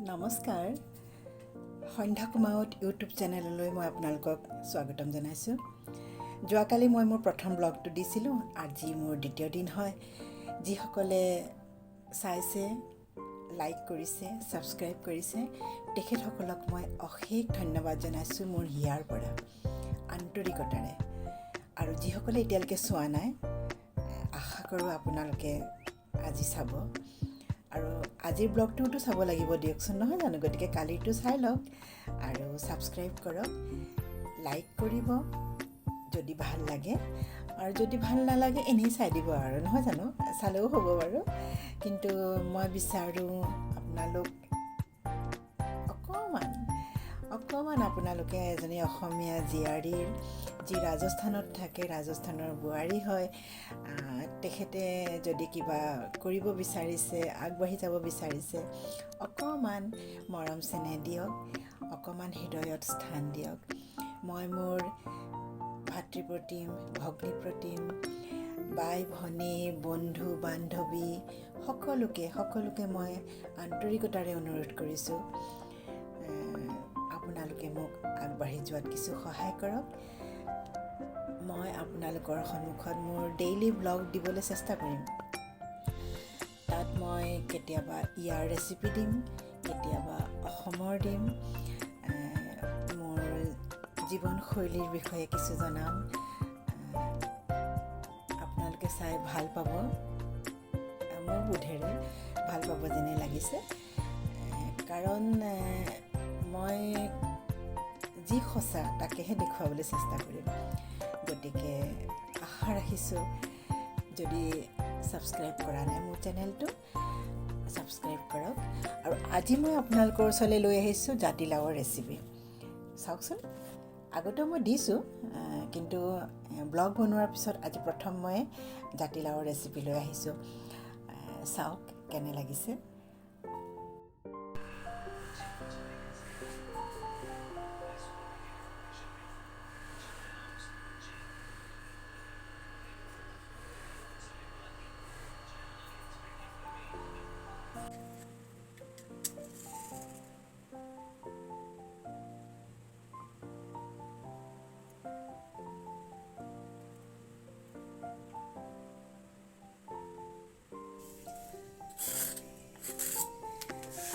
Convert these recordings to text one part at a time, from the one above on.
নমস্কাৰ, সন্ধ্যা কুমাৱত ইউটিউব চেনেললৈ মই আপোনালোকক স্বাগতম জনাইছোঁ। যোৱাকালি মই মোৰ প্ৰথম ব্লগটো দিছিলোঁ, আজি মোৰ দ্বিতীয় দিন হয়। যিসকলে চাইছে, লাইক কৰিছে, ছাবস্ক্ৰাইব কৰিছে, তেখেতসকলক মই অশেষ ধন্যবাদ জনাইছোঁ মোৰ হিয়াৰ পৰা আন্তৰিকতাৰে। আৰু যিসকলে এতিয়ালৈকে চোৱা নাই, আশা কৰোঁ আপোনালোকে আজি চাব। আৰু আজিৰ ব্লগটোতো চাব লাগিব দিয়কচোন, নহয় জানো? গতিকে কালিৰটো চাই লওক আৰু ছাবস্ক্ৰাইব কৰক, লাইক কৰিব যদি ভাল লাগে, আৰু যদি ভাল নালাগে এনেই চাই দিব আৰু, নহয় জানো? চালেও হ'ব বাৰু, কিন্তু মই বিচাৰোঁ আপোনালোক অকণমান অকণমান আপোনালোকে এজনী অসমীয়া জীয়াৰীৰ, যি ৰাজস্থানত থাকে, ৰাজস্থানৰ বোৱাৰী হয়, তেখেতে যদি কিবা কৰিব বিচাৰিছে, আগবাঢ়ি যাব বিচাৰিছে, অকণমান মৰম চেনেহ দিয়ক, অকণমান হৃদয়ত স্থান দিয়ক। মই মোৰ ভাতৃপ্ৰতিম, ভগ্নীপ্ৰতিম, বাই ভনী, বন্ধু বান্ধৱী সকলোকে সকলোকে মই আন্তৰিকতাৰে অনুৰোধ কৰিছোঁ, আপোনালোকে মোক আগবাঢ়ি যোৱাত কিছু সহায় কৰক। মই আপোনালোকৰ সন্মুখত মোৰ ডেইলি ব্লগ দিবলৈ চেষ্টা কৰিম। তাত মই কেতিয়াবা ইয়াৰ ৰেচিপি দিম, কেতিয়াবা অসমৰ দিম, মোৰ জীৱনশৈলীৰ বিষয়ে কিছু জনাম। আপোনালোকে চাই ভাল পাব, মোৰ বোধেৰে ভাল পাব যেনে লাগিছে, কাৰণ মই যি সঁচা তাকেহে দেখুৱাবলৈ চেষ্টা কৰিম। গতিকে আশা ৰাখিছোঁ, যদি ছাবস্ক্ৰাইব কৰা নাই মোৰ চেনেলটো, ছাবস্ক্ৰাইব কৰক। আৰু আজি মই আপোনালোকৰ ওচৰলৈ লৈ আহিছোঁ জাতিলাওৰ ৰেচিপি। চাওকচোন, আগতেও মই দিছোঁ, কিন্তু ব্লগ বনোৱাৰ পিছত আজি প্ৰথম মই জাতিলাওৰ ৰেচিপি লৈ আহিছোঁ। চাওক কেনে লাগিছে।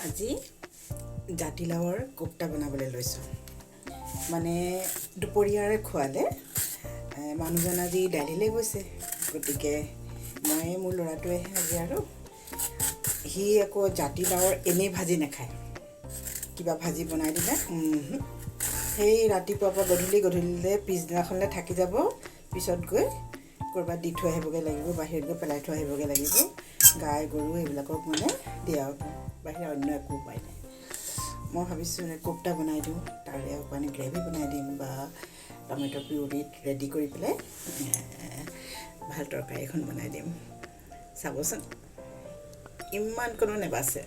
আজি জাতিলাওৰ কোপ্তা বনাবলৈ লৈছোঁ। মানে দুপৰীয়াৰে খোৱালে, মানুহজন আজি দেলহিলৈ গৈছে, গতিকে মই মোৰ ল'ৰাটোৱেহে আজি। আৰু সি আকৌ জাতিলাওৰ এনেই ভাজি নাখায়, কিবা ভাজি বনাই দিলে সেই ৰাতিপুৱাৰ পৰা গধূলি, গধূলিলৈ পিছদিনাখনলৈ থাকি যাব, পিছত গৈ ক'ৰবাত দি থৈ আহিবগৈ লাগিব, বাহিৰত গৈ পেলাই থৈ আহিবগৈ লাগিব। গাই গৰু এইবিলাকক মানে দিয়া বাহিৰে অন্য একো উপায় নাই। মই ভাবিছোঁ কোপ্তা বনাই দিওঁ, তাৰে অকণমান গ্ৰেভি বনাই দিম বা টমেট' পিউৰিত ৰেডি কৰি পেলাই ভাল তৰকাৰী এখন বনাই দিম। চাবচোন, ইমান কোনো নেবাচে।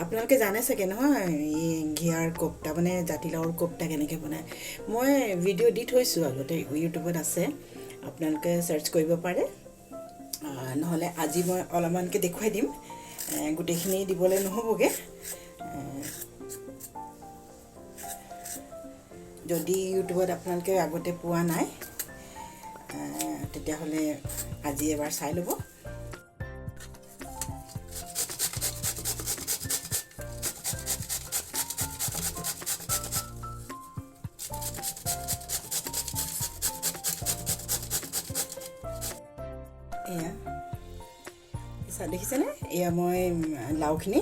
আপোনালোকে জানে চাগে নহয় এই ঘিয়াৰ কোপ্তা, মানে জাতিলাওৰ কোপ্তা কেনেকৈ বনায়। মই ভিডিঅ' দি থৈছোঁ আগতে, ইউটিউবত আছে, আপোনালোকে চাৰ্চ কৰিব পাৰে। নহ'লে আজি মই অলপমানকৈ দেখুৱাই দিম, গোটেইখিনি দিবলৈ নহ'বগৈ। যদি ইউটিউবত আপোনালোকে আগতে পোৱা নাই, তেতিয়াহ'লে আজি এবাৰ চাই ল'ব। এয়া দেখিছেনে, এয়া মই লাওখিনি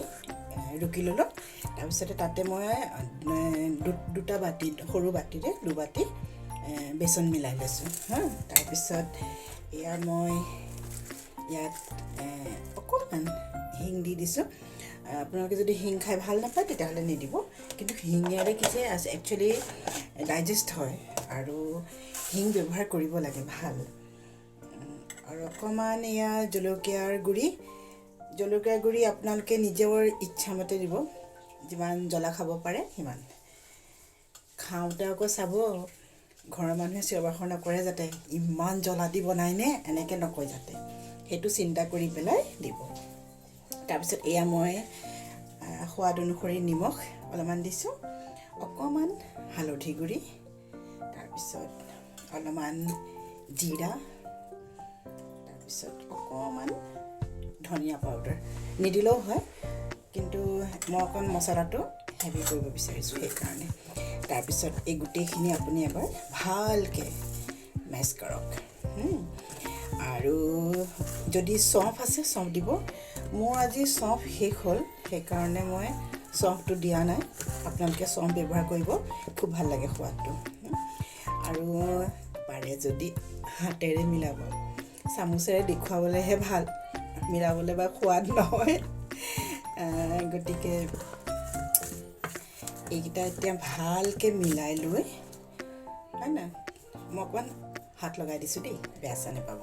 ৰুকি ল'লোঁ। তাৰপিছতে তাতে মই দুটা বাতি, সৰু বাতিৰে দুবাতি বেচন মিলাই লৈছোঁ। হা, তাৰপিছত এয়া মই ইয়াত অকণমান হিং দি দিছোঁ। আপোনালোকে যদি হিং খাই ভাল নাপায় তেতিয়াহ'লে নিদিব, কিন্তু হিঙেৰে কি যে একচুৱেলি ডাইজেষ্ট হয় আৰু হিং ব্যৱহাৰ কৰিব লাগে, ভাল। আৰু অকণমান এয়া জলকীয়াৰ গুড়ি, জলকীয়াৰ গুড়ি আপোনালোকে নিজৰ ইচ্ছামতে দিব, যিমান জ্বলা খাব পাৰে সিমান। খাওঁতে আকৌ চাব, ঘৰৰ মানুহে চিঞৰ বাখৰ নকৰে যাতে, ইমান জ্বলা দি বনাইনে, এনেকৈ নকয় যাতে, সেইটো চিন্তা কৰি পেলাই দিব। তাৰপিছত এয়া মই সোৱাদ অনুসৰি নিমখ অলপমান দিছোঁ, অকণমান হালধি গুড়ি, তাৰপিছত অলপমান জিৰা, তাৰপিছত অকণমান ধনিয়া পাউডাৰ। নিদিলেও হয়, কিন্তু মই অকণ মছলাটো হেভি কৰিব বিচাৰিছোঁ সেইকাৰণে। তাৰপিছত এই গোটেইখিনি আপুনি এবাৰ ভালকৈ মেছ কৰক। আৰু যদি চফ আছে চফ দিব। মোৰ আজি চফ শেষ হ'ল, সেইকাৰণে মই চফটো দিয়া নাই। আপোনালোকে চফ ব্যৱহাৰ কৰিব, খুব ভাল লাগে সোৱাদটো। আৰু পাৰে যদি হাতেৰে মিলাব, চামুচেৰে দেখুৱাবলৈহে ভাল, মিলাবলৈ বা সোৱাদ নহয়। গতিকে এইকেইটা এতিয়া ভালকৈ মিলাই লৈ, হয় নাই, মই অকণমান হাত লগাই দিছোঁ দেই, বেয়া চেয়া নাপাব।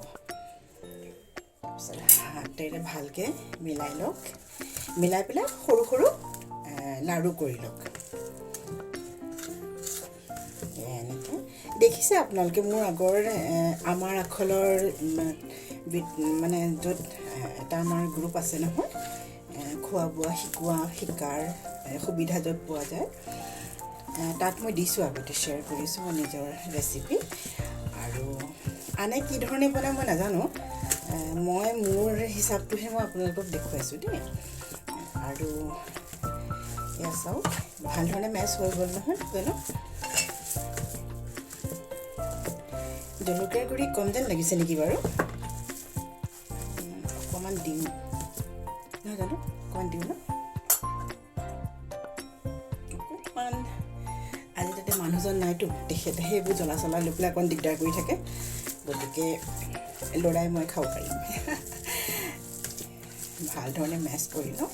তাৰপিছত হাতেৰে ভালকৈ মিলাই লওক, মিলাই পেলাই সৰু সৰু লাড়ু কৰি লওক এনেকৈ। দেখিছে আপোনালোকে মোৰ আগৰ আমাৰ আখলৰ মানে য'ত এটা আমাৰ গ্ৰুপ আছে নহয়, খোৱা বোৱা শিকোৱা শিকাৰ সুবিধা য'ত পোৱা যায়, তাত মই দিছোঁ, আগতে শ্বেয়াৰ কৰিছোঁ মই নিজৰ ৰেচিপি। আৰু আনে কি ধৰণে বনায় মই নাজানো, মই মোৰ হিচাপটোহে মই আপোনালোকক দেখুৱাইছোঁ দেই। আৰু এয়া চাওক, ভাল ধৰণে মেচ হৈ গ'ল নহয় জানো। জলকীয়াৰ গুড়ি কম যেন লাগিছে নেকি বাৰু, অকণমান দিওঁ নহয় জানো, অকণমান দিওঁ ন অকণমান। আজি তাতে মানুহজন নাইতো, তেখেতে সেইবোৰ জ্বলা চলা লৈ পেলাই অকণ দিগদাৰ কৰি থাকে, গতিকে ল'ৰাই মই খাব পাৰিম। ভাল ধৰণে মেচ কৰি লওঁ।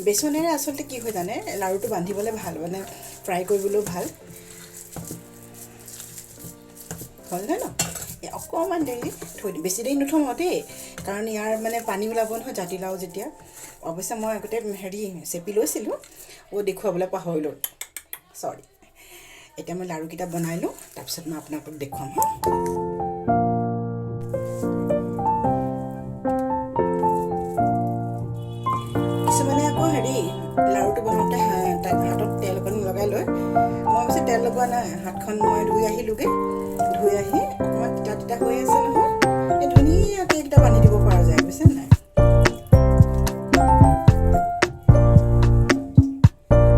বেচনেৰে আচলতে কি হয় জানে, লাড়ুটো বান্ধিবলৈ ভাল, মানে ফ্ৰাই কৰিবলৈও ভাল। হ'ল নহয় ন, এই অকণমান দেৰি থৈ দিম, বেছি দেৰি নথওঁ দেই, কাৰণ ইয়াৰ মানে পানী ওলাব নহয় জাতিলাও যেতিয়া। অৱশ্যে মই আগতে হেৰি চেপি লৈছিলোঁ, দেখুৱাবলৈ পাহৰিলোঁ, চৰি। এতিয়া মই লাড়ুকেইটা বনাই লওঁ, তাৰপিছত মই আপোনালোকক দেখুৱাম। হা, কিছুমানে আকৌ হেৰি লাড়ুটো বনাওঁতে হাতত তেল অকণ লগাই লয়। মই অৱশ্যে তেল লগোৱা নাই, হাতখন মই ধুই আহিলোঁগৈ। ধুই আহি অকণমান তিতা তিতা হৈ আছে নহয়, এই ধুনীয়াকৈ এইকেইটা বান্ধি দিব পৰা যায়, বুজিছে নাই।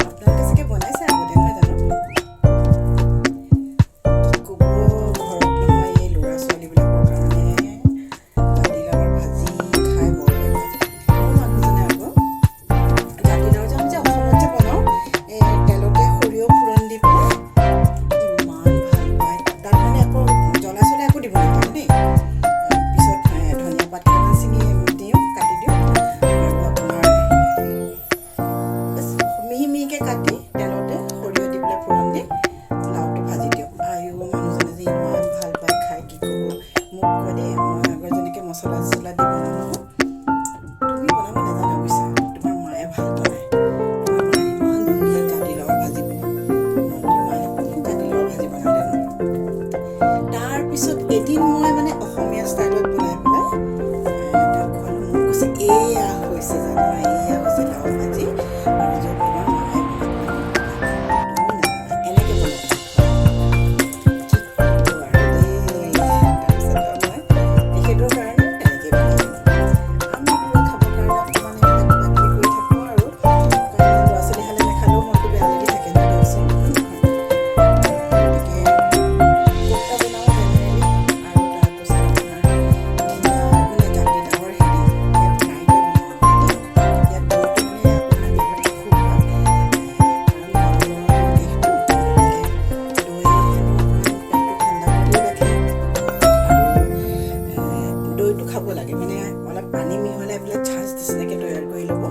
আপোনালোকে চাগে বনাইছে আগতে নহয় জানো। কি ক'ব, ঘৰত নহয় এই ল'ৰা ছোৱালীবিলাকৰ কাৰণে জাতিলাওৰ ভাজি খাই বৰ বেয়া পায়। মোৰ মানুহজনে আকৌ জাতিলাও যে আমি যে অসমত যে বনাওঁ, এই তেলতে সৰিয়হ ফোৰণ দি পেলাই ইমান ভাল পায়। তাত মানে আকৌ জ্বলা চলা একো দিব নাপায় দেই। পিছত ধনিয়া পাত কেইটামান ছিঙি দিওঁ, কাটি দিওঁ, আৰু আপোনাৰ মিহি মিহিকৈ কাটি তেলতে সৰিয়হ দি পেলাই ফোৰণ দি লাওটো ভাজি দিওঁ। আইও, মানুহজনে যে ইমান ভাল পায় খাই, কি ক'ব। মোক কয় দেই, মই আগৰ যেনেকৈ মছলা চছলা দি বনাওঁ নহয়, তুমি বনাব নাজানা বুজিছা, তোমাৰ মায়ে ভাল বনায়, তোমাৰ মায়ে ইমান ধুনীয়া জাতিলাওৰ ভাজি বনায়। মই বোলো মায়ে কোন জাতিলাওৰ ভাজি বনালে নো। তাৰপিছত এদিন মই মানে অসমীয়া ষ্টাইলত বনাই পেলাই তেওঁক খোৱালোঁ। মোক কৈছে এয়া হৈছে জানা, এয়া হৈছে লাও ভাজি, আৰু য'ত তোমাৰ মায়ে বনাবলৈ তুমি নাজানা, এনেকৈ বনাব কি ক'ব আৰু দেই। তাৰপিছত আৰু মই তেখেতৰ কাৰণে তেনেকৈ বনালোঁ। আমি বোৰে খাবৰ কাৰণে অকণমান এইবিলাক কিবা কিবি কৰি থাকোঁ আৰু, কাৰণ ল'ৰা ছোৱালীহালে নাখালেও মনটো বেয়া লাগি থাকে ন দিয়কচোন। গতিকে কোপ্তা বনাওঁ জেনেৰেলি, আৰু তাৰপিছত আপোনাৰ ঢিলা মানে জাতিলাওৰ হেৰি ইয়াত ৰাইতা বনোৱা হয় দেই। ইয়াত দৈটো মানে আপোনাৰ ব্যৱহাৰ খুব হয়, কাৰণ গৰমৰ দেশটো, গতিকে দৈ হেনো অকণমান পেটটো ঠাণ্ডা কৰিও ৰাখে। আৰু দৈটো খাব লাগে, মানে অলপ পানী মিহলাই পেলাই ছাঁচ নিচিনাকৈ তৈয়াৰ কৰি ল'ব।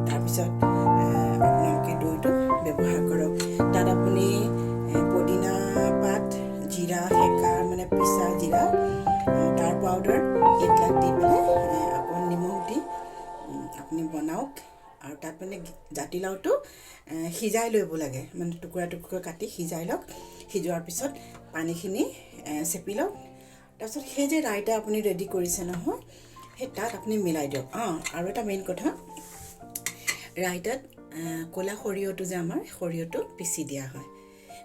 তাৰপিছত আপোনালোকে দৈটো ব্যৱহাৰ কৰক। তাত আপুনি পদিনা পাত, জিৰা সেকা মানে পিছা জিৰা, তাৰ পাউডাৰ এইবিলাক দি পেলাই অকণ নিমখ দি আপুনি বনাওক। আৰু তাত মানে জাতিলাওটো সিজাই ল'ব লাগে, মানে টুকুৰা টুকুৰকৈ কাটি সিজাই লওক। সিজোৱাৰ পিছত পানীখিনি চেপি লওক। তাৰপিছত সেই যে ৰাইতা আপুনি ৰেডি কৰিছে নহয়, সেই তাত আপুনি মিলাই দিয়ক। আৰু এটা মেইন কথা, ৰাইতাত ক'লা সৰিয়হটো যে আমাৰ সৰিয়হটো পিচি দিয়া হয়।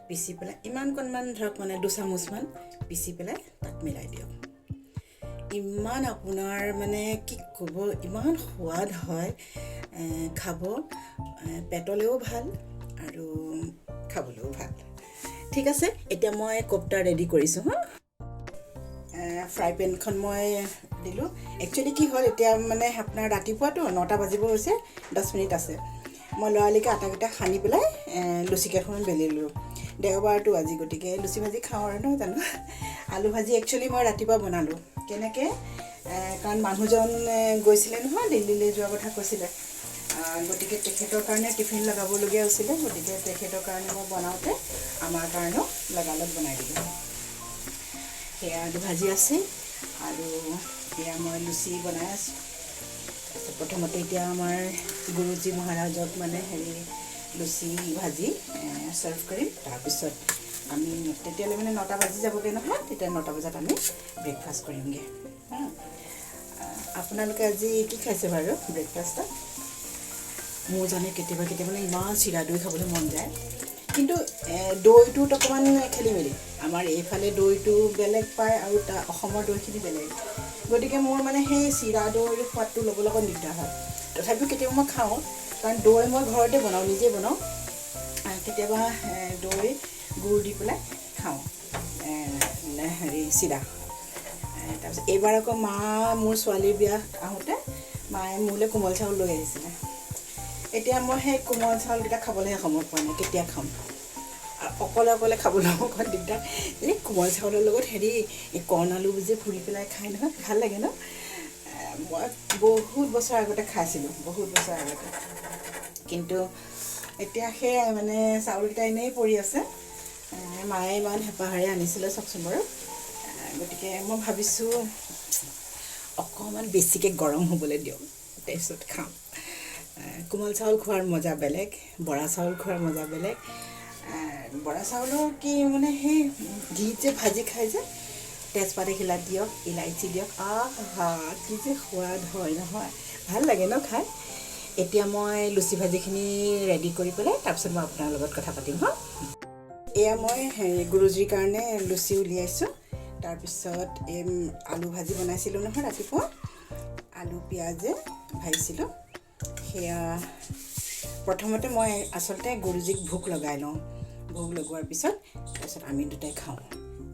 পিচি পেলাই ইমানকণমান ধৰক মানে 2 চামুচমান পিচি পেলাই তাত মিলাই দিয়ক। ইমান আপোনাৰ মানে কি ক'ব, ইমান সোৱাদ হয়, খাব পেটলৈও ভাল আৰু খাবলৈও ভাল। ঠিক আছে, এতিয়া মই কোপ্তা ৰেডি কৰিছোঁ। হা, ফ্ৰাই পেনখন মই দিলোঁ। একচুৱেলি কি হ'ল, এতিয়া মানে আপোনাৰ ৰাতিপুৱাটো 9টা বাজিব হৈছে, 10 মিনিট আছে। মই লৰালৰিকৈ আটাকেইটা সানি পেলাই লুচি কেইখনমান বেলি ল'লোঁ। দেওবাৰটো আজি, গতিকে লুচি ভাজি খাওঁ আৰু নহয় জানো। আলু ভাজি একচুৱেলি মই ৰাতিপুৱা বনালোঁ। কেনেকৈ, কাৰণ মানুহজন গৈছিলে নহয়, দিল্লীলৈ যোৱাৰ কথা কৈছিলে, গতিকে তেখেতৰ কাৰণে টিফিন লগাবলগীয়া হৈছিলে। গতিকে তেখেতৰ কাৰণে মই বনাওঁতে আমাৰ কাৰণেও লগালগ বনাই দিলোঁ। সেয়া আলু ভাজি আছে আৰু এয়া মই লুচি বনাই আছোঁ। তাৰপিছত প্ৰথমতে এতিয়া আমাৰ গুৰুজী মহাৰাজক মানে হেৰি লুচি ভাজি ছাৰ্ভ কৰিম। তাৰপিছত আমি তেতিয়ালৈ মানে 9টা বাজি যাবগৈ নহয়, তেতিয়া 9টা বজাত আমি ব্ৰেকফাষ্ট কৰিমগৈ। আপোনালোকে আজি কি খাইছে বাৰু ব্ৰেকফাষ্টত? মোৰ জানে কেতিয়াবা কেতিয়াবা মানে ইমান চিৰা দৈ খাবলৈ মন যায়, কিন্তু দৈটোত অকণমান খেলি মেলি। আমাৰ এইফালে দৈটো বেলেগ পায় আৰু তাৰ অসমৰ দৈখিনি বেলেগ, গতিকে মোৰ মানে সেই চিৰা দৈৰ সোৱাদটো ল'বলৈ অকণ দিগদাৰ হয়। তথাপিও কেতিয়াবা মই খাওঁ, কাৰণ দৈ মই ঘৰতে বনাওঁ, নিজে বনাওঁ। কেতিয়াবা দৈ গুড় দি পেলাই খাওঁ হেৰি চিৰা। তাৰপিছত এইবাৰ আকৌ মা মোৰ ছোৱালীৰ বিয়া আহোঁতে মায়ে মোলৈ কোমল চাউল লৈ আহিছিলে। এতিয়া মই সেই কোমল চাউলকেইটা খাবলৈহে সময় পোৱা নাই, কেতিয়া খাম। অকলে অকলে খাবলৈ অকণ দিগদাৰ। এই কোমল চাউলৰ লগত হেৰি এই কৰ্ণ আলু যে পুৰি পেলাই খাই নহয়, ভাল লাগে ন। মই বহুত বছৰ আগতে খাইছিলোঁ, বহুত বছৰ আগতে। কিন্তু এতিয়া সেয়াই মানে চাউলকেইটা এনেই পৰি আছে। মায়ে ইমান হেঁপাহেৰে আনিছিলে, চাওকচোন বাৰু। গতিকে মই ভাবিছোঁ অকণমান বেছিকৈ গৰম হ'বলৈ দিয়ক, তাৰপিছত খাম। কোমল চাউল খোৱাৰ মজা বেলেগ, বৰা চাউল খোৱাৰ মজা বেলেগ। বৰা চাউলৰ কি মানে সেই ঘিত যে ভাজি খাই যে, তেজপাত এখিলা দিয়ক, ইলাচি দিয়ক, আহা কি যে সোৱাদ হয় নহয়, ভাল লাগে ন খাই। এতিয়া মই লুচি ভাজিখিনি ৰেডি কৰি পেলাই তাৰপিছত মই আপোনাৰ লগত কথা পাতিম। হা, এয়া মই হেৰি গুৰুজীৰ কাৰণে লুচি উলিয়াইছোঁ। তাৰপিছত এই আলু ভাজি বনাইছিলোঁ নহয় ৰাতিপুৱা, আলু পিঁয়াজে ভাজিছিলোঁ। সেয়া প্ৰথমতে মই আচলতে গুৰুজীক ভোগ লগাই লওঁ, ভোগ লগোৱাৰ পিছত তাৰপিছত আমি দুটাই খাওঁ।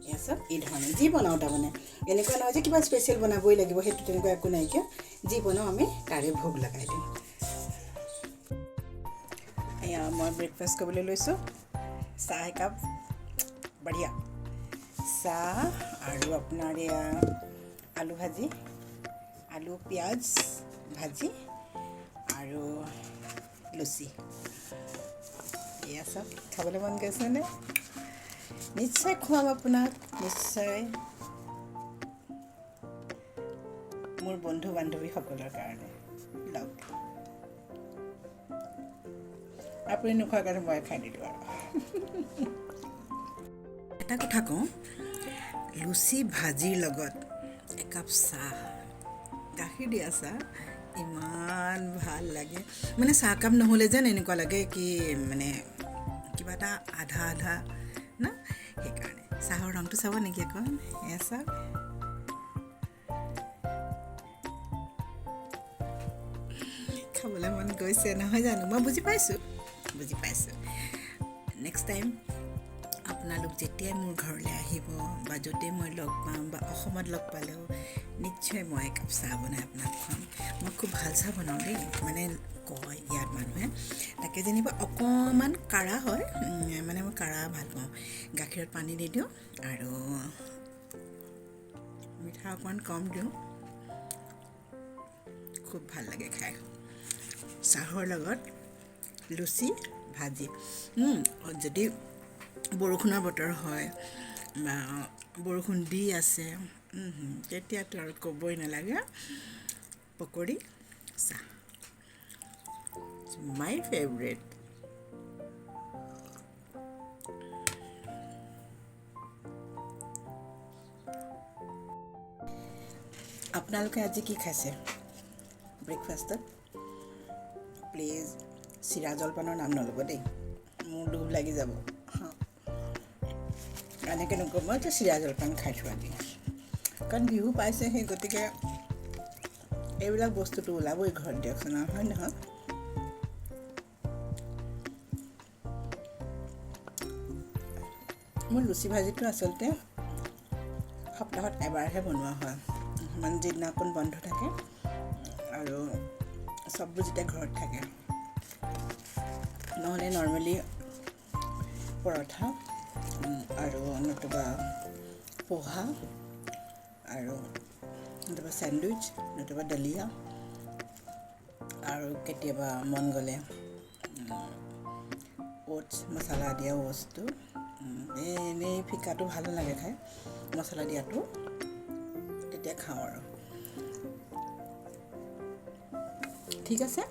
এয়া চব এই ধৰণে যি বনাওঁ, তাৰমানে এনেকুৱা নহয় যে কিবা স্পেচিয়েল বনাবই লাগিব, সেইটো তেনেকুৱা একো নাইকিয়া। যি বনাওঁ আমি তাৰে ভোগ লগাই দিওঁ। এয়া মই ব্ৰেকফাষ্ট কৰিবলৈ লৈছোঁ, চাহ একাপ, বঢ়িয়া চাহ আৰু আপোনাৰ এয়া আলু ভাজি, আলু পিঁয়াজ ভাজি আৰু লুচি। এয়া চব খাবলৈ মন গৈছেনে? নিশ্চয় খুৱাম আপোনাক, নিশ্চয় মোৰ বন্ধু বান্ধৱীসকলৰ কাৰণে লগ। আপুনি নোখোৱাৰ কাৰণে মই খাই দিলোঁ আৰু। এটা কথা কওঁ, লুচি ভাজিৰ লগত একাপ চাহ, গাখীৰ দিয়া চাহ, ইমান ভাল লাগে। মানে চাহকাপ নহ'লে যেন এনেকুৱা লাগে কি মানে কিবা এটা আধা আধা ন, সেইকাৰণে চাহৰ ৰংটো চাব নেকি অকণ? এয়া চাহ। খাবলৈ মন গৈছে নহয় জানো? মই বুজি পাইছোঁ, বুজি পাইছোঁ। নেক্সট টাইম আপোনালোক যেতিয়াই মোৰ ঘৰলৈ আহিব বা য'তেই মই লগ পাম বা অসমত লগ পালেও নিশ্চয় মই একাপ চাহ বনাই আপোনাক খুৱাম। মই খুব ভাল চাহ বনাওঁ দেই, মানে কয় ইয়াত মানুহে, তাকে যেনিবা অকণমান কাঢ়া হয়, মানে মই কাঢ়া ভাল পাওঁ। গাখীৰত পানী দি দিওঁ আৰু মিঠা অকণমান কম দিওঁ, খুব ভাল লাগে খাই চাহৰ লগত লুচি ভাজি। যদি বৰষুণৰ বতৰ হয় বা বৰষুণ দি আছে, তেতিয়াতো আৰু ক'বই নালাগে, পকৰি চাহ মাই ফেভৰেট। আপোনালোকে আজি কি খাইছে ব্ৰেকফাষ্টত? প্লিজ চিৰা জলপানৰ নাম নল'ব দেই, মোৰ লোভ লাগি যাব। এনেকৈ নক'ব যে চিৰা জলপান খাইছোঁ আজি, কাৰণ বিহু পাইছে সেই, গতিকে এইবিলাক বস্তুটো ওলাবই ঘৰত দিয়কচোন আৰু, হয় নহয়? মোৰ লুচি ভাজিটো আচলতে সপ্তাহত এবাৰহে বনোৱা হয়, মানে যিদিনাখন বন্ধ থাকে আৰু চববোৰ যেতিয়া ঘৰত থাকে। নহ'লে নৰ্মেলি পৰঠা আৰু নতুবা পোহা আৰু নতুবা চেণ্ডউইচ নতুবা দলিয়া আৰু কেতিয়াবা মন গ'লে অ'টছ, মছলা দিয়া অ'টছটো, এনেই ফিকাটো ভাল নালাগে খাই, মছলা দিয়াটো তেতিয়া খাওঁ আৰু। ঠিক আছে,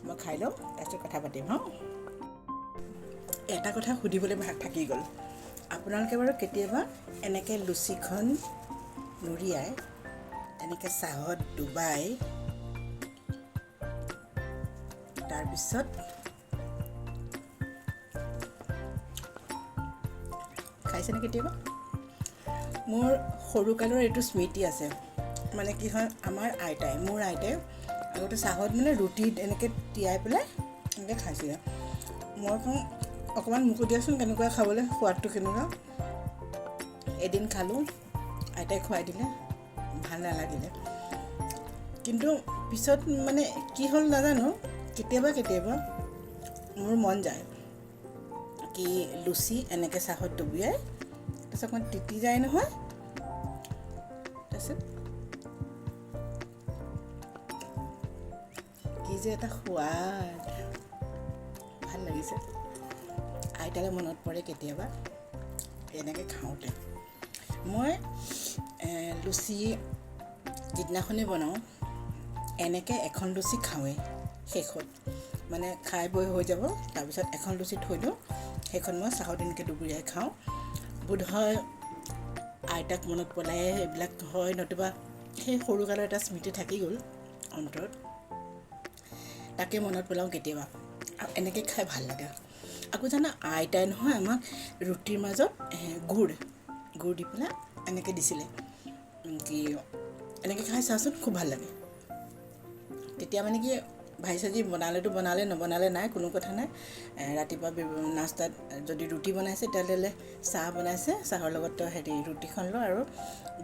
মই খাই লওঁ, তাৰপিছত কথা পাতিম। হা, এটা কথা সুধিবলৈ ভাগ থাকি গ'ল, আপোনালোকে বাৰু কেতিয়াবা এনেকৈ লুচিখন নুৰিয়াই এনেকৈ চাহত ডুবাই তাৰপিছত খাইছেনে কেতিয়াবা? মোৰ সৰুকালৰ এইটো স্মৃতি আছে। মানে কি হয়, আমাৰ আইতাই, মোৰ আইতাই আগতে চাহত মানে ৰুটি এনেকৈ তিয়াই পেলাই এনেকৈ খাইছিলে। মই কওঁ অকণমান মোকো দিয়াচোন, কেনেকুৱা খাবলৈ, সোৱাদটো কেনেকুৱা। এদিন খালোঁ, আইতাই খুৱাই দিলে, ভাল নালাগিলে। কিন্তু পিছত মানে কি হ'ল নাজানো, কেতিয়াবা কেতিয়াবা মোৰ মন যায় কি লুচি এনেকৈ চাহত ডুবিয়াই তাৰপিছত অকণমান তিতি যায় নহয়, তাৰপিছত কি যে এটা সোৱাদ, ভাল লাগিছে। আইতালৈ মনত পৰে কেতিয়াবা এনেকৈ খাওঁতে। মই লুচি যিদিনাখনেই বনাওঁ এনেকৈ এখন লুচি খাওঁৱেই শেষত, মানে খাই বৈ হৈ যাব, তাৰপিছত এখন লুচি থৈ দিওঁ, সেইখন মই চাহত এনেকৈ ডুবুৰিয়াই খাওঁ। বোধহয় আইতাক মনত পেলাই এইবিলাক হয়, নতুবা সেই সৰুকালৰ এটা স্মৃতি থাকি গ'ল অন্তৰত, তাকে মনত পেলাওঁ কেতিয়াবা। আৰু এনেকৈ খাই ভাল লাগে। আকৌ জানা, আইতাই নহয় আমাক ৰুটিৰ মাজত গুড় গুড় দি পেলাই এনেকৈ দিছিলে কি এনেকৈ খাই চাচোন, খুব ভাল লাগে। তেতিয়া মানে কি, ভাজি চাজি বনালেতো বনালে, নবনালে নাই, কোনো কথা নাই। ৰাতিপুৱা নাস্তাত যদি ৰুটি বনাইছে তেতিয়াহ'লে চাহ বনাইছে, চাহৰ লগত হেৰি ৰুটিখন লওঁ আৰু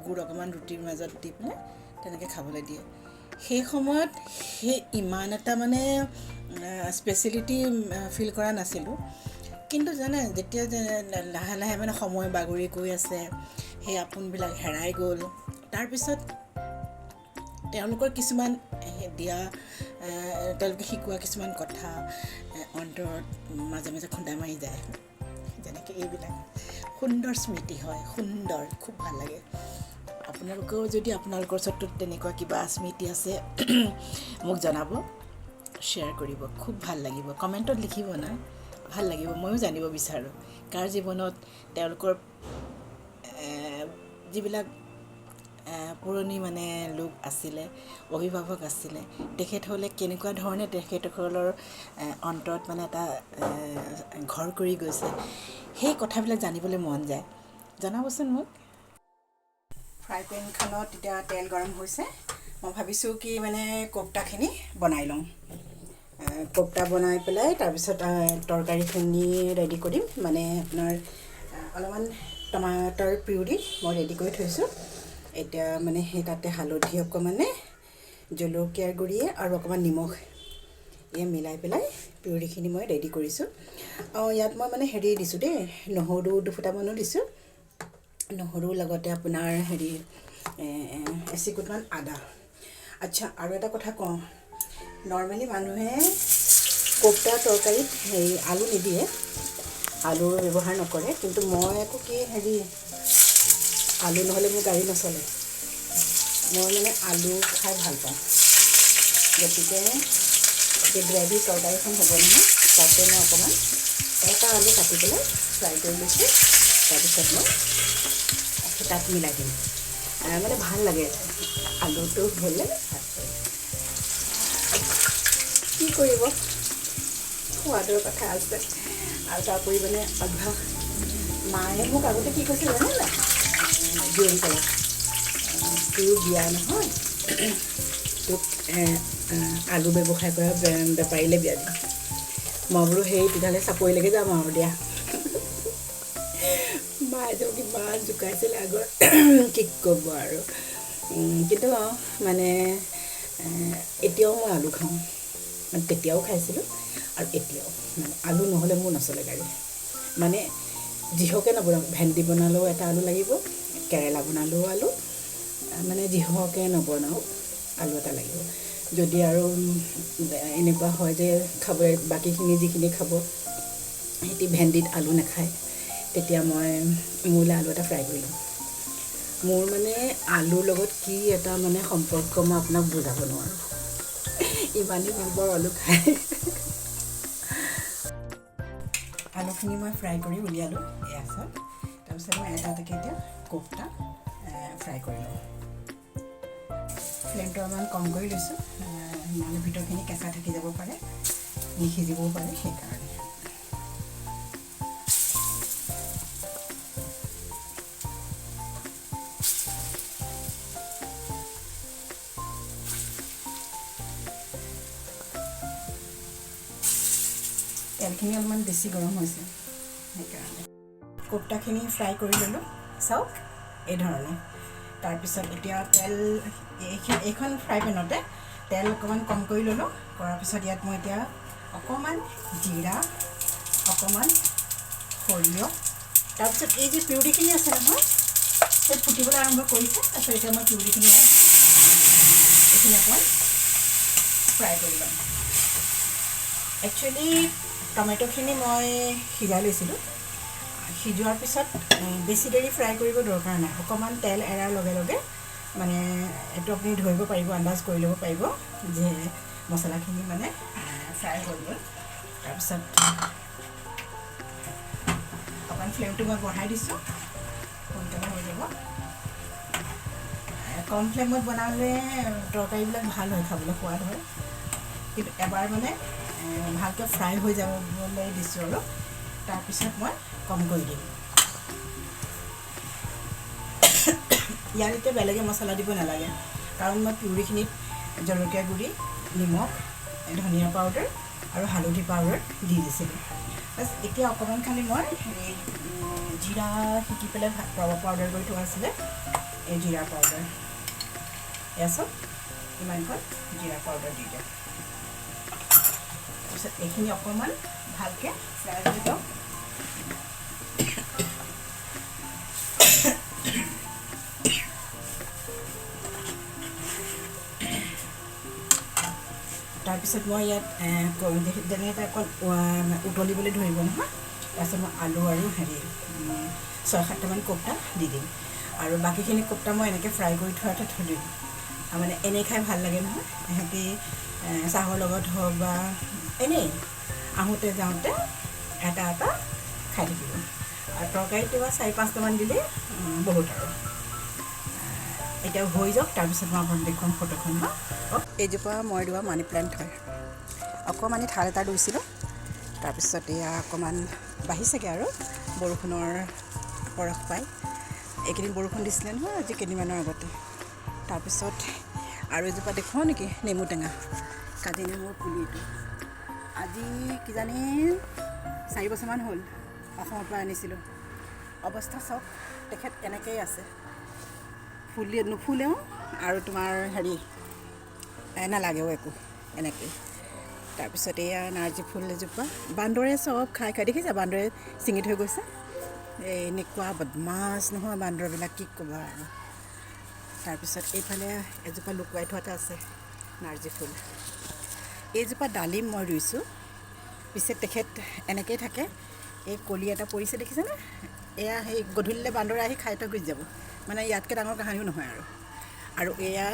গুড় অকণমান ৰুটিৰ মাজত দি পেলাই তেনেকৈ খাবলৈ দিয়ে। সেই সময়ত সেই ইমান এটা মানে স্পেচিয়েলিটি ফিল কৰা নাছিলোঁ, কিন্তু জানে যেতিয়া যে লাহে লাহে মানে সময় বাগৰি গৈ আছে, সেই আপোনবিলাক হেৰাই গ'ল। তাৰপিছত তেওঁলোকৰ কিছুমান দিয়া, তেওঁলোকে শিকোৱা কিছুমান কথা অন্তৰত মাজে মাজে খুন্দা মাৰি যায়, যেনেকৈ এইবিলাক সুন্দৰ স্মৃতি হয়, সুন্দৰ, খুব ভাল লাগে। আপোনালোকেও যদি আপোনালোকৰ ওচৰতো তেনেকুৱা কিবা স্মৃতি আছে মোক জনাব, শ্বেয়াৰ কৰিব, খুব ভাল লাগিব। কমেণ্টত লিখিব না, ভাল লাগিব, ময়ো জানিব বিচাৰোঁ কাৰ জীৱনত তেওঁলোকৰ যিবিলাক পুৰণি মানে লোক আছিলে, অভিভাৱক আছিলে, তেখেতসকলে কেনেকুৱা ধৰণে তেখেতসকলৰ অন্তৰত মানে এটা ঘৰ কৰি গৈছে, সেই কথাবিলাক জানিবলৈ মন যায়। জনাবচোন মোক। ফ্ৰাই পেনখনত এতিয়া তেল গৰম হৈছে, মই ভাবিছোঁ কি মানে কোপ্তাখিনি বনাই লওঁ। কোপ্তা বনাই পেলাই তাৰপিছত তৰকাৰীখিনি ৰেডি কৰিম। মানে আপোনাৰ অলপমান টমাটৰ পিউৰি মই ৰেডি কৰি থৈছোঁ। এতিয়া মানে সেই তাতে হালধি অকণমানে, জলকীয়াৰ গুড়িয়ে আৰু অকণমান নিমখ এই মিলাই পেলাই পিউৰিখিনি মই ৰেডি কৰিছোঁ। অঁ, ইয়াত মই মানে হেৰি দিছোঁ দেই, নহৰু দুফুটামানো দিছোঁ, নহৰু লগতে আপোনাৰ হেৰি এচিকুটমান আদা। আচ্ছা, আৰু এটা কথা কওঁ, নৰ্মেলি মানুহে কোপ্তা তৰকাৰীত হেৰি আলু নিদিয়ে, আলুৰ ব্যৱহাৰ নকৰে, কিন্তু মই আকৌ কি হেৰি আলু নহ'লে মোৰ গাড়ী নচলে। মই মানে আলু খাই ভাল পাওঁ, গতিকে এই গ্ৰেভি তৰকাৰীখন হ'ব নহয়, তাতে মই অকণমান এটা আলু কাটি পেলাই ফ্ৰাই কৰি লৈছোঁ, তাৰপিছত মই তাত মিলাই দিম। মানে ভাল লাগে আলুটো হ'লে। কি কৰিব, সোৱাদৰ কথা আছে। আৰু তাৰোপৰি মানে অভ্যাস, মায়ে মোক আগতে কি কৈছিল জানে নাই, জীয়ৰী কালত, তোৰ বিয়া নহয়, তোক আলু ব্যৱসায় কৰা বেপাৰীলৈ বিয়া দিম। মই বোলো সেই তেতিয়াহ'লে চাকৰিলৈকে যাম আৰু দিয়া। মায়ে যে মোক ইমান জোকাইছিলে আগত, কি ক'ব আৰু। কিন্তু মানে এতিয়াও মই আলু খাওঁ, মানে তেতিয়াও খাইছিলোঁ আৰু এতিয়াও মানে আলু নহ'লে মোৰ নচলে গাড়ী। মানে যিহকে নবনাওঁ, ভেন্দি বনালেও এটা আলু লাগিব, কেৰেলা বনালেও আলু, মানে যিহকে নবনাওঁ আলু এটা লাগিব। যদি আৰু এনেকুৱা হয় যে খাবলৈ বাকীখিনি যিখিনি খাব সিহঁতি ভেন্দিত আলু নাখায়, তেতিয়া মই মোলৈ আলু এটা ফ্ৰাই কৰি লওঁ। মোৰ মানে আলুৰ লগত কি এটা মানে সম্পৰ্ক মই আপোনাক বুজাব নোৱাৰোঁ, ইমানেই ভাল পাওঁ আলু খাই। আলুখিনি মই ফ্ৰাই কৰি উলিয়ালোঁ, এয়া চাওক। তাৰপিছত মই এটা এটাকৈ এতিয়া কোফটা ফ্ৰাই কৰি লওঁ। ফ্লেমটো অকণমান কম কৰি লৈছোঁ, নহ'লে ভিতৰখিনি কেঁচা থাকি যাব পাৰে, নিসিজিবও পাৰে, সেইকাৰণে। তেলখিনি অলপমান বেছি গৰম হৈছে, সেইকাৰণে কোফটাখিনি ফ্ৰাই কৰি ল'লোঁ, চাওক এই ধৰণে। তাৰপিছত এতিয়া তেল এইখন ফ্ৰাই পেনতে তেল অকণমান কম কৰি ল'লোঁ। কৰাৰ পিছত ইয়াত মই এতিয়া অকণমান জিৰা, অকণমান সৰিয়হ, তাৰপিছত এই যে পিউৰিখিনি আছে নহয়, সেই ফুটিবলৈ আৰম্ভ কৰিছে। তাৰপিছত এতিয়া মই পিউৰিখিনি এইখিনি অকণমান ফ্ৰাই কৰি ল'ম। একচুৱেলি টমেট'খিনি মই সিজাই লৈছিলোঁ, সিজোৱাৰ পিছত বেছি দেৰি ফ্ৰাই কৰিব দৰকাৰ নাই, অকণমান তেল এৰাৰ লগে লগে মানে এইটো আপুনি ধৰিব পাৰিব, আন্দাজ কৰি ল'ব পাৰিব যে মছলাখিনি মানে ফ্ৰাই হৈ গ'ল। তাৰপিছত অকণমান ফ্লেমটো মই বঢ়াই দিছোঁ, সোনকালে হৈ যাব। কম ফ্লেমত বনালে তৰকাৰীবিলাক ভাল হয়, খাবলৈ সোৱাদ হয়। কিন্তু এবাৰ মানে ভালকৈ ফ্ৰাই হৈ যাবলৈ দিছোঁ আৰু তাৰপিছত মই কম কৰি দিম। ইয়াত এতিয়া বেলেগে মছলা দিব নালাগে, কাৰণ মই পিউৰিখিনিত জলকীয়া গুড়ি, নিমখ, ধনিয়া পাউডাৰ আৰু হালধি পাউডাৰ দি দিছিলোঁ। বাছ এতিয়া অকণমান খালি মই হেৰি জিৰা শিকি পেলাই পাউডাৰ কৰি থোৱা আছিলে, এই জিৰা পাউডাৰ, এয়া চব ইমানখন জিৰা পাউডাৰ দি দিয়ক। তাৰপিছত এইখিনি অকণমান ভালকৈ ফ্ৰাই হৈ লওক। তাৰপিছত মই ইয়াত যেনেকৈ অকণ উতলিবলৈ ধৰিব নহয়, তাৰপিছত মই আলু আৰু হেৰি 6-7টামান কোফটা দি দিম। আৰু বাকীখিনি কোফটা মই এনেকৈ ফ্ৰাই কৰি থোৱাতে থৈ দিম। মানে এনেই খাই ভাল লাগে নহয়, সিহঁতি চাহৰ লগত হওক বা এনেই আহোঁতে যাওঁতে এটা এটা খাই থাকিব। আৰু তৰকাৰীত কিবা 4-5টামান দিলেই বহুত আৰু। এতিয়া হৈ যাওক, তাৰপিছত মই আপোনাক দেখুৱাম ফটোখন। এইজোপা মই ৰোৱা মানি প্লেণ্ট হয়, অকণমানি ঠাল এটা ৰুইছিলোঁ, তাৰপিছত এয়া অকণমান বাঢ়িছেগৈ আৰু বৰষুণৰ পৰশ পাই। এইকেইদিন বৰষুণ দিছিলে নহয় আজি কেইদিনমানৰ আগতে। তাৰপিছত আৰু এজোপা দেখুৱাওঁ নেকি, নেমু টেঙা, কাজি নেমুৰ পুলি এইটো। আজি কিজানি 4 বছৰমান হ'ল অসমৰ পৰা আনিছিলোঁ। অৱস্থা চাওক, তেখেত এনেকৈয়ে আছে, ফুলি নুফুলেও আৰু তোমাৰ হেৰি নালাগেও একো, এনেকৈ। তাৰপিছত এয়া নাৰ্জী ফুল এজোপা, বান্দৰে চব খাই খাই দেখিছে, বান্দৰে ছিঙি থৈ গৈছে। এই এনেকুৱা বদমাছ নহয় বান্দৰবিলাক, কি ক'বা আৰু। তাৰপিছত এইফালে এজোপা লুকুৱাই থোৱা এটা আছে নাৰ্জী ফুল। এইজোপা ডালিম মই ৰুইছোঁ, পিছে তেখেত এনেকৈয়ে থাকে। এই কলি এটা পৰিছে দেখিছেনে, এয়া সেই গধূলিলৈ বান্দৰে আহি খাই থৈ গুচি যাব, মানে ইয়াতকৈ ডাঙৰ কাহানিও নহয় আৰু। আৰু এয়া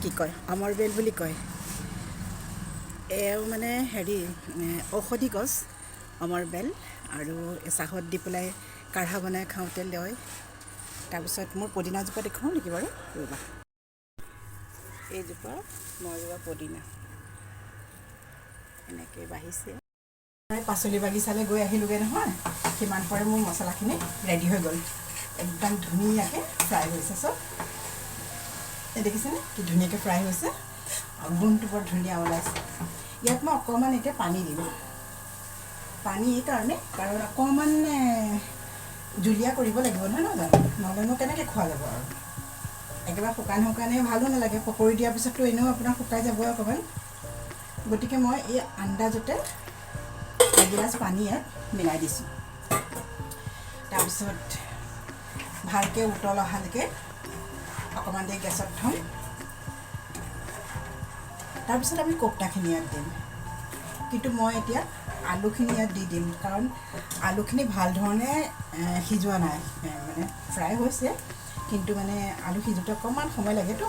কি কয়, অমৰবেল বুলি কয়, এয়াও মানে হেৰি ঔষধি গছ অমৰবেল। আৰু চাহত দি পেলাই কাঢ়া বনাই খাওঁতে লয়। তাৰপিছত মোৰ পদিনাজোপা দেখুৱাওঁ নেকি বাৰু, ৰ'বা। এইজোপা মই ৰোৱা পদিনা, এনেকৈ বাঢ়িছে। পাচলি বাগিচালৈ গৈ আহিলোগৈ নহয়, সিমান পৰে মোৰ মছলাখিনি ৰেডি হৈ গ'ল। একদম ধুনীয়াকৈ ফ্ৰাই হৈছে চব। এই দেখিছেনে কি ধুনীয়াকৈ ফ্ৰাই হৈছে আৰু গোন্ধটো বৰ ধুনীয়া ওলাইছে। ইয়াত মই অকণমান এতিয়া পানী দিম। পানী এইকাৰণে, কাৰণ অকণমান জুলীয়া কৰিব লাগিব নহয়, নহয় জানো? নহ'লেনো কেনেকৈ খোৱা যাব আৰু? একেবাৰে শুকান শুকানে ভালো নালাগে। পকৰি দিয়াৰ পিছততো এনেও আপোনাৰ শুকাই যাবই অকণমান। গতিকে মই এই আন্দাজতে এগিলাচ পানী ইয়াত মিলাই দিছোঁ। তাৰপিছত ভালকৈ উতল অহালৈকে অকণমান দেৰি গেছত থ'ম। তাৰপিছত আমি কোপ্তাখিনি ইয়াত দিম। কিন্তু মই এতিয়া আলুখিনি ইয়াত দি দিম, কাৰণ আলুখিনি ভাল ধৰণে সিজোৱা নাই। মানে ফ্ৰাই হৈছে, কিন্তু মানে আলু সিজোঁতে অকণমান সময় লাগেতো,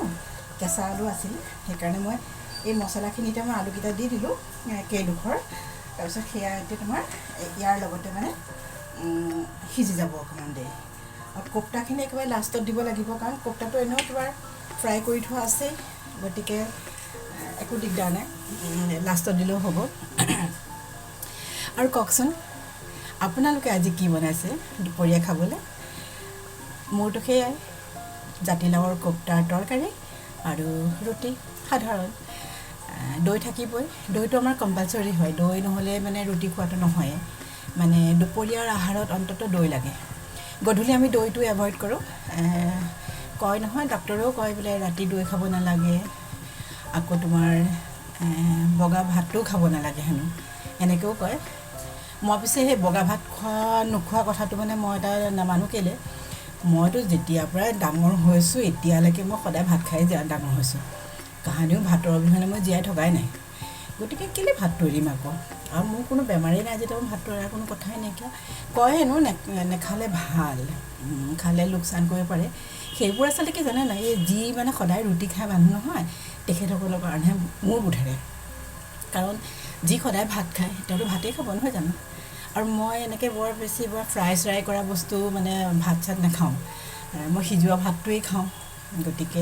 কেঁচা আলু আছিল। সেইকাৰণে মই এই মছলাখিনিতে মই আলুকেইটা দি দিলোঁ কেইডোখৰ। তাৰপিছত সেয়া এতিয়া তোমাৰ ইয়াৰ লগতে মানে সিজি যাব অকণমান দেৰি। আৰু কোপ্তাখিনি একেবাৰে লাষ্টত দিব লাগিব, কাৰণ কোপ্তাটো এনেও তোমাৰ ফ্ৰাই কৰি থোৱা আছেই। গতিকে একো দিগদাৰ নাই, লাষ্টত দিলেও হ'ব। আৰু কওকচোন, আপোনালোকে আজি কি বনাইছে দুপৰীয়া খাবলৈ? মোৰতো সেয়াই জাতিলাওৰ কোপ্তাৰ তৰকাৰী আৰু ৰুটি সাধাৰণ। দৈ থাকিবই। দৈটো আমাৰ কম্পালচৰি হয়। দৈ নহ'লে মানে ৰুটি খোৱাটো নহয়ে। মানে দুপৰীয়াৰ আহাৰত অন্ততঃ দৈ লাগে। গধূলি আমি দৈটো এভইড কৰোঁ। কয় নহয়, ডক্টৰেও কয় বোলে ৰাতি দৈ খাব নালাগে, আকৌ তোমাৰ বগা ভাতটোও খাব নালাগে হেনো, এনেকৈও কয়। মই পিছে সেই বগা ভাত খোৱা নোখোৱা কথাটো মানে মই এটা নামানো। কেলৈ? মইতো যেতিয়াৰ পৰাই ডাঙৰ হৈছোঁ, এতিয়ালৈকে মই সদায় ভাত খাই ডাঙৰ হৈছোঁ। কাহানিও ভাতৰ অবিহনে মই জীয়াই থকাই নাই। গতিকে কেলৈ ভাতটো এৰিম আকৌ? আৰু মোৰ কোনো বেমাৰেই নাই যেতিয়া মই ভাতটো এৰাৰ কোনো কথাই নাইকিয়া। কয় হেনো নেখালে ভাল, খালে লোকচান কৰিব পাৰে। সেইবোৰ আচলতে কি জানে নাই, এই যি মানে সদায় ৰুটি খাই মানুহ নহয়, তেখেতসকলৰ কাৰণেহে মোৰ বোধেৰে। কাৰণ যি সদায় ভাত খায়, তেওঁতো ভাতেই খাব, নহয় জানো? আৰু মই এনেকৈ বৰ বেছি বৰ ফ্ৰাই চ্ৰাই কৰা বস্তু মানে ভাত চাত নাখাওঁ। মই সিজোৱা ভাতটোৱেই খাওঁ। গতিকে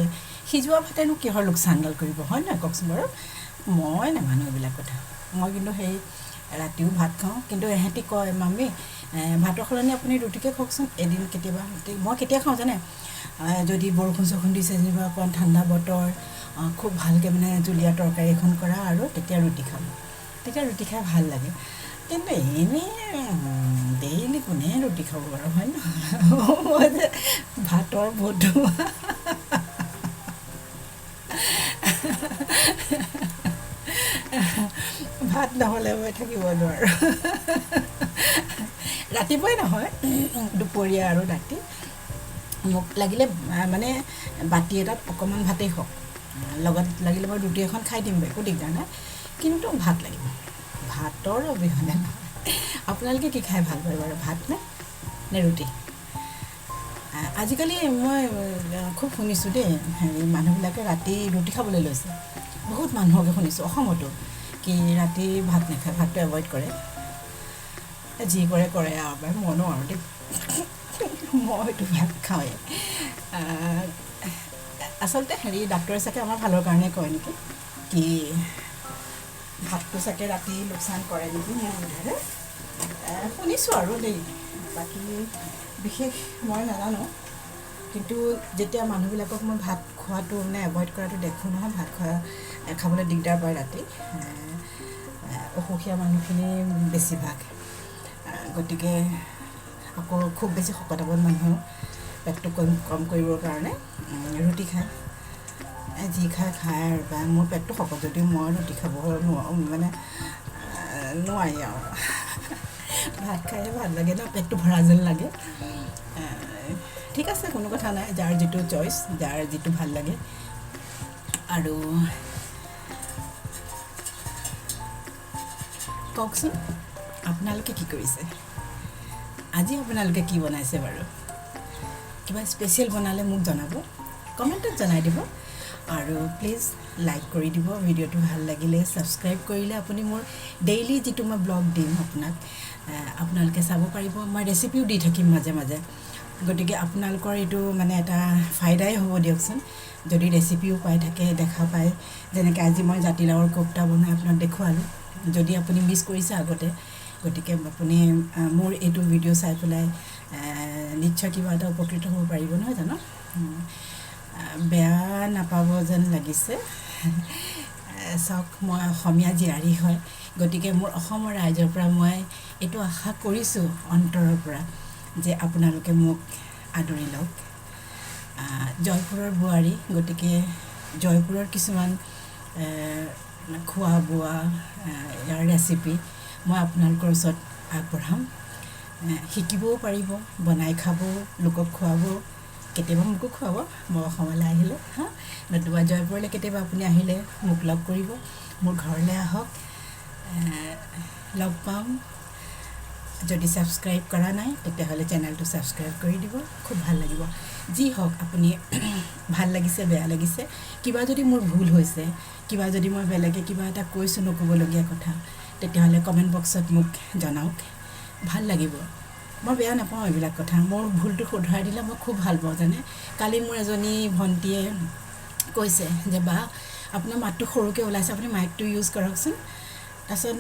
সিজোৱা ভাতেনো কিহৰ লোকচানডাল কৰিব, হয় নহয় কওকচোন বাৰু? মই নামানো এইবিলাক কথা। মই কিন্তু সেই ৰাতিও ভাত খাওঁ। কিন্তু এহেঁতি কয়, মামী, ভাতৰ সলনি আপুনি ৰুটিকে খাওকচোন এদিন কেতিয়াবা। মই কেতিয়া খাওঁ জানে? যদি বৰষুণ চৰষুণ দিছে যেনিবা, অকণমান ঠাণ্ডা বতৰ, খুব ভালকৈ মানে জুলীয়া তৰকাৰী এখন কৰা আৰু তেতিয়া ৰুটি খাম। তেতিয়া ৰুটি খাই ভাল লাগে। কিন্তু এনেই ডেইলি কোনে ৰুটি খাব বাৰু, হয় নহয়? মই যে ভাতৰ ভতুৱা। ভাত নহ'লে মই থাকিব নোৱাৰোঁ। ৰাতিপুৱাই নহয়, দুপৰীয়া আৰু ৰাতি মোক লাগিলে মানে বাতি এটাত অকণমান ভাতেই হওক, লগত লাগিলে মই ৰুটি এখন খাই দিম, একো দিগদাৰ নাই, কিন্তু ভাত লাগিব। ভাতৰ অবিহনে নহয়। আপোনালোকে কি খাই ভাল পায় বাৰু, ভাত নে নে ৰুটি? আজিকালি মই খুব শুনিছোঁ দেই, হেৰি মানুহবিলাকে ৰাতি ৰুটি খাবলৈ লৈছে। বহুত মানুহকে শুনিছোঁ অসমতো কি ৰাতি ভাত নাখায়, ভাতটো এভইড কৰে। যি কৰে কৰে আৰু পাই, মনো আৰু দেই, মইতো ভাত খাওঁৱেই। আচলতে হেৰি ডাক্তৰে চাগে আমাৰ ভালৰ কাৰণে কয় নেকি কি ভাতটো চাগে ৰাতি লোকচান কৰে নেকি, মোৰ বোধেৰে শুনিছোঁ আৰু দেই। বাকী বিশেষ মই নাজানো। কিন্তু যেতিয়া মানুহবিলাকক মই ভাত খোৱাটো মানে এভইড কৰাটো দেখোঁ নহয়, ভাত খোৱা খাবলৈ দিগদাৰ পায় ৰাতি অসুখীয়া মানুহখিনি বেছিভাগ। গতিকে আকৌ খুব বেছি শকত আৱত মানুহেও পেটটো কম কম কৰিবৰ কাৰণে ৰুটি খায়। যি খায় খায় আৰু পায়। মোৰ পেটটো শকত যদিও মই ৰুটি খাব নোৱাৰোঁ, মানে নোৱাৰি আৰু। ভাত খাইহে ভাল লাগে ন, পেটটো ভৰা যেন লাগে। ঠিক আছে, কোনো কথা নাই, যাৰ যিটো চইচ, যাৰ যিটো ভাল লাগে। আৰু কওকচোন, আপোনালোকে কি কৰিছে আজি? আপোনালোকে কি বনাইছে বাৰু? কিবা স্পেচিয়েল বনালে মোক জনাব, কমেণ্টত জনাই দিব। আৰু প্লিজ লাইক কৰি দিব ভিডিঅ'টো ভাল লাগিলে। ছাবস্ক্ৰাইব কৰিলে আপুনি মোৰ ডেইলি যিটো মই ব্লগ দিম আপোনাক, আপোনালোকে চাব পাৰিব। মই ৰেচিপিও দি থাকিম মাজে মাজে। গতিকে আপোনালোকৰ এইটো মানে এটা ফাইদাই হ'ব দিয়কচোন, যদি ৰেচিপিও পাই থাকে, দেখা পায়। যেনেকৈ আজি মই জাতিলাওৰ কোপ্তা বনাই আপোনাক দেখুৱালোঁ। যদি আপুনি মিছ কৰিছে আগতে, গতিকে আপুনি মোৰ এইটো ভিডিঅ' চাই পেলাই নিশ্চয় কিবা এটা উপকৃত হ'ব পাৰিব, নহয় জানো? বেয়া নাপাব যেন লাগিছে। চাওক, মই অসমীয়া জীয়াৰী হয়, গতিকে মোৰ অসমৰ ৰাইজৰ পৰা মই এইটো আশা কৰিছোঁ অন্তৰৰ পৰা যে আপোনালোকে মোক আদৰি লওক। জয়পুৰৰ বোৱাৰী, গতিকে জয়পুৰৰ কিছুমান খোৱা বোৱা ইয়াৰ ৰেচিপি মই আপোনালোকৰ ওচৰত আগবঢ়াম। শিকিবও পাৰিব, বনাই খাবও, লোকক খুৱাব, কেতিয়াবা মোকো খুৱাব মই অসমলৈ আহিলে। হা, নতুবা জয়পুৰলৈ কেতিয়াবা আপুনি আহিলে মোক লগ কৰিব, মোৰ ঘৰলৈ আহক, লগ পাম। যদি ছাবস্ক্ৰাইব কৰা নাই তেতিয়াহ'লে চেনেলটো ছাবস্ক্ৰাইব কৰি দিব, খুব ভাল লাগিব। যি হওক, আপুনি ভাল লাগিছে বেয়া লাগিছে, কিবা যদি মোৰ ভুল হৈছে, কিবা যদি মই বেলেগে কিবা এটা কৈছোঁ নক'বলগীয়া কথা, তেতিয়াহ'লে কমেণ্ট বক্সত মোক জনাওক, ভাল লাগিব। মই বেয়া নাপাওঁ এইবিলাক কথা, মোৰ ভুলটো শুধৰাই দিলে মই খুব ভাল পাওঁ জানে। কালি মোৰ এজনী ভণ্টীয়ে কৈছে যে বা আপোনাৰ মাতটো সৰুকৈ ওলাইছে, আপুনি মাইকটো ইউজ কৰকচোন। তাৰপিছত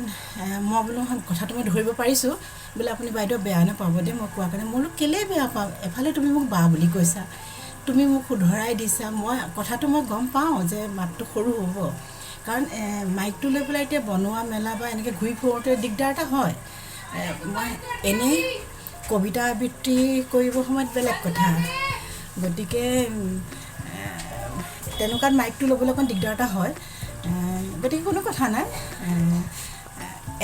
মই বোলো কথাটো মই ধৰিব পাৰিছোঁ, বোলে আপুনি বাইদেউ বেয়া নাপাব দেই মই কোৱাৰ কাৰণে। মই বোলো কেলৈ বেয়া পাম, এফালে তুমি মোক বা বুলি কৈছা, তুমি মোক শুধৰাই দিছা, মই কথাটো মই গম পাওঁ যে মাতটো সৰু হ'ব, কাৰণ মাইকটো লৈ পেলাই এতিয়া বনোৱা মেলা বা এনেকৈ ঘূৰি ফুৰোঁতে দিগদাৰ এটা হয়। মই এনেই কবিতা আবৃত্তি কৰিবৰ সময়ত বেলেগ কথা, গতিকে তেনেকুৱাত মাইকটো ল'বলৈ অকণ দিগদাৰ এটা হয়। গতিকে কোনো কথা নাই,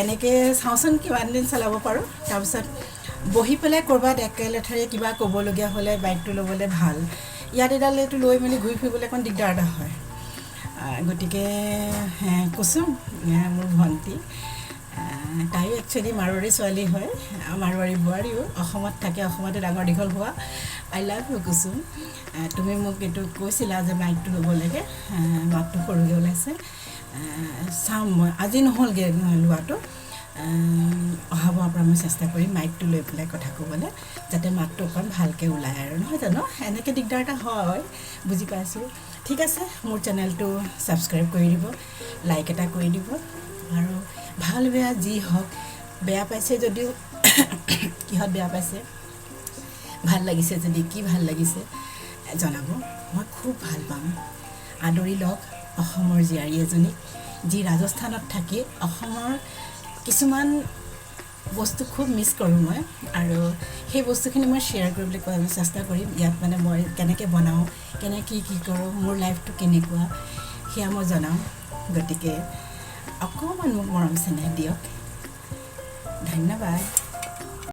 এনেকৈ চাওঁচোন কিমান দিন চলাব পাৰোঁ। তাৰপিছত বহি পেলাই ক'ৰবাত একেলেঠাৰিয়ে কিবা ক'বলগীয়া হ'লে বাইকটো ল'বলৈ ভাল, ইয়াত এডাল এইটো লৈ মেলি ঘূৰি ফুৰিবলৈ অকণ দিগদাৰ এটা হয়। গতিকে কুসুম মোৰ ভণ্টি, তাইও একচুৱেলি মাৰোৱাৰী ছোৱালী হয়, মাৰোৱাৰী বোৱাৰীও, অসমত থাকে, অসমতে ডাঙৰ দীঘল হোৱা। I love you Kusum, তুমি মোক এইটো কৈছিলা যে মাইকটো ল'ব লাগে, মাতটো সৰুকৈ ওলাইছে। চাম মই আজি নহ'লগৈ লোৱাটো, অহা বাৰৰ পৰা মই চেষ্টা কৰিম মাইকটো লৈ পেলাই কথা ক'বলৈ, যাতে মাতটো অকণ ভালকৈ ওলায় আৰু, নহয় জানো? এনেকৈ দিগদাৰ এটা হয়, বুজি পাইছোঁ। ঠিক আছে, মোৰ চেনেলটো ছাবস্ক্ৰাইব কৰি দিব, লাইক এটা কৰি দিব, আৰু ভাল বেয়া যি হওক, বেয়া পাইছে যদিও কিহত বেয়া পাইছে, ভাল লাগিছে যদি কি ভাল লাগিছে জনাব, মই খুব ভাল পাম। আদৰি লওক অসমৰ জীয়াৰী এজনীক, যি ৰাজস্থানত থাকি অসমৰ কিছুমান বস্তু খুব মিছ কৰোঁ মই, আৰু সেই বস্তুখিনি মই শ্বেয়াৰ কৰিবলৈ চেষ্টা কৰিম। ইয়াত মানে মই কেনেকৈ বনাওঁ, কেনেকৈ কি কৰোঁ, মোৰ লাইফটো কেনেকুৱা সেয়া মই জনাম। গতিকে অকণমান মোক মৰম চেনেহ দিয়ক। ধন্যবাদ।